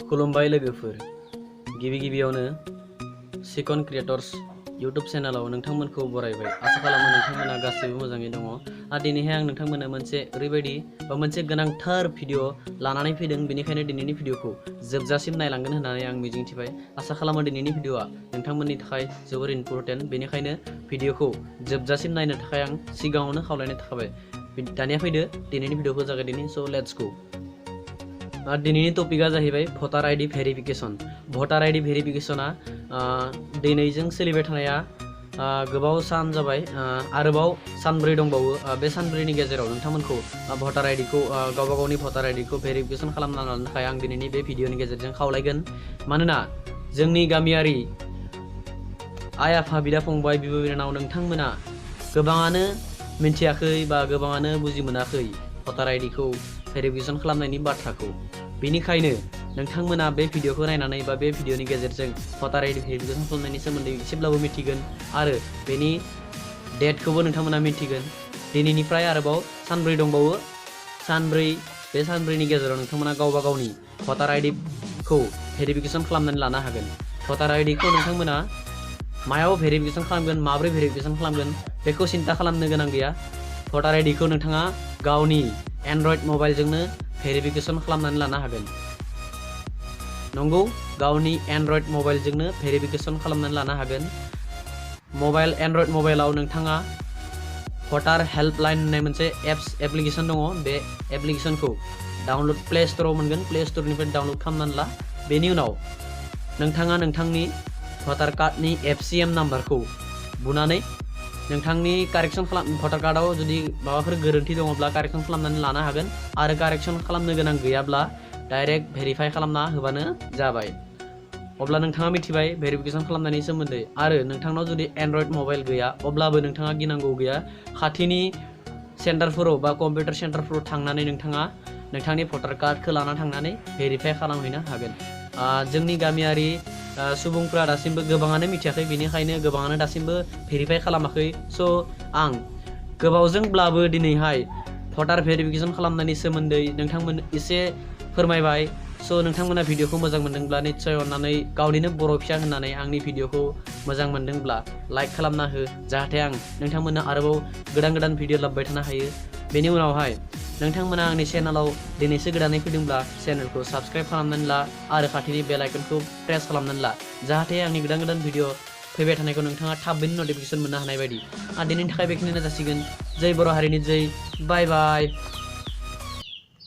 खुलुमबाय लोगोफोर गिबि गिबियावनो चिकन क्रिएटर्स यूट्यूब चेनेलाव नोंथांमोनखौ बरायबाय आसा खालामो नोंथांमोना गासैबो मोजाङै दङ दिनैहाय आं नोंथांमोननो मोनसे ओरैबायदि मोनसे गोनांथार भिडिअ लानानै फैदों बेनिखायनो दिनैनि भिडिअखौ जोबजासिम नायलांगोन होननानै आं मिजिंथिबाय आसा खालामो दिनैनि भिडिअआ नोंथांमोननि थाखाय जोबोर इम्पोर्टेन्ट बेनिखायनो भिडिअखौ जोबजासिम नायनो थाखाय आं सिगाङावनो खावलायनाय थाखाबाय दानिया फैदो दिनैनि भिडिअखौ जागायदिनि सो लेट्स गो दिनैनि टपिकआ जाहैबाय भटार आईडी भेरिफिकेशन भटार आईडी भेरिफिकेशना दिनैजों सोलिबाय थानाया गोबाव सान जाबाय आरोबाव सानब्रै दंबावो बे सानब्रैनि गेजेराव नोंथांमोनखौ भटार आईडीखौ गावबा गावनि भटार आईडीखौ भेरिफिकेशन खालामना लानो थाखाय आं दिनैनि बे भिडिअनि गेजेरजों खावलायगोन मानोना जोंनि गामियारि आइ आफा बिदा फंबाय बिब' बिनानाव नोंथांमोना गोबाङानो मिन्थियाखै बा गोबाङानो बुजि मोनाखै भटार आईडीखौ भेरिफिकेशन खालामनायनि बाथ्राखौ बेनिखायनो नोंथांमोना बे भिडिअखौ नायनानै बा बे भिडिअनि गेजेरजों भटार आईडी भेरिफिकेशन खालामनायनि सोमोन्दै एसेब्लाबो मिथिगोन आरो बेनि डेटखौबो नोंथांमोना मिथिगोन दिनैनिफ्राय आरोबाव सानब्रै दंबावो बे सानब्रैनि गेजेराव नोंथांमोना गावबा गावनि भटार आईडीखौ भेरिफिकेशन खालामनानै लानो हागोन भटार आईडीखौ नोंथांमोना मायाव भेरिफिकेशन खालामगोन माब्रै भेरिफिकेशन खालामगोन बेखौ सिन्ता खालामनो गोनां गैया भटार आईडीखौ नोंथाङा गावनि एंड्रइड मबाइलजोंनो भेरिफिकेशन खालामनानै लानो हागोन नंगौ गावनि एंड्रइड मबाइलजोंनो भेरिफिकेशन खालामनानै लानो हागोन एंड्रइड मबाइलाव नोंथाङा भटार हेल्पलाइन होननाय मोनसे एप्लिकेशन दङ बे एप्लिकेशनखौ डाउनलोड प्ले स्टोराव मोनगोन प्ले स्टोरनिफ्राय डाउनलोड खालामनानै ला बेनि उनाव नोंथाङा नोंथांनि भटार कार्डनि FCM नाम्बारखौ बुनानै नोंथांनि कारेक्शन भटार कार्डआव जुदि माबाफोर गोरोन्थि दङब्ला कारेक्शन खालामनानै लानो हागोन आरो कारेक्शन खालामनो गोनां गैयाब्ला डाइरेक्ट भेरिफाइ खालामना होबानो जाबाय अब्ला नोंथाङा मिथिबाय भेरिफिकेशन खालामनायनि सोमोन्दै आरो नोंथांनाव जुदि एंड्रइड मबाइल गैया अब्लाबो नोंथाङा गिनांगौ गैया खाथिनि सेन्टारफोराव बा कम्पिउटार सेन्टारफोराव थांनानै नोंथाङा नोंथांनि भटार कार्डखौ लाना थांनानै भेरिफाइ खालामहैनो हागोन जोंनि गामियारि सुबुंफ्रा दासिमबो गोबाङानो मिथियाखै बेनिखायनो गोबाङानो दासिमबो भेरिफाइ खालामाखै स' आं गोबावजोंब्लाबो दिनैहाय भटार भेरिफिकेशन खालामनायनि सोमोन्दै नोंथांमोन एसे फोरमायबाय स' नोंथांमोना भिडिअखौ मोजां मोनदोंब्ला निस्सय अननानै गावनिनो बर' फिसा होननानै आंनि भिडिअखौ मोजां मोनदोंब्ला लाइक खालामना हो जाहाथे आं नोंथांमोननो आरोबाव गोदान भिडिअ लाबोबाय थानो हायो बेनि उनावहाय नोंथांमोना आंनि चेनेलाव दिनैसो गोदानै फैदोंब्ला चेनेलखौ साबस्क्राइब खालामनानै ला आरो खाथिनि बेल आइकनखौ प्रेस खालामनानै ला जाहाथे आंनि गोदान भिडिअ फैबाय थानायखौ नोंथाङा थाबैनो नटिफिकेशन मोननो हानाय बायदि दिनैनि थाखाय बेखिनियानो जासिगोन जय बर' हारिनि जय बाय बाय।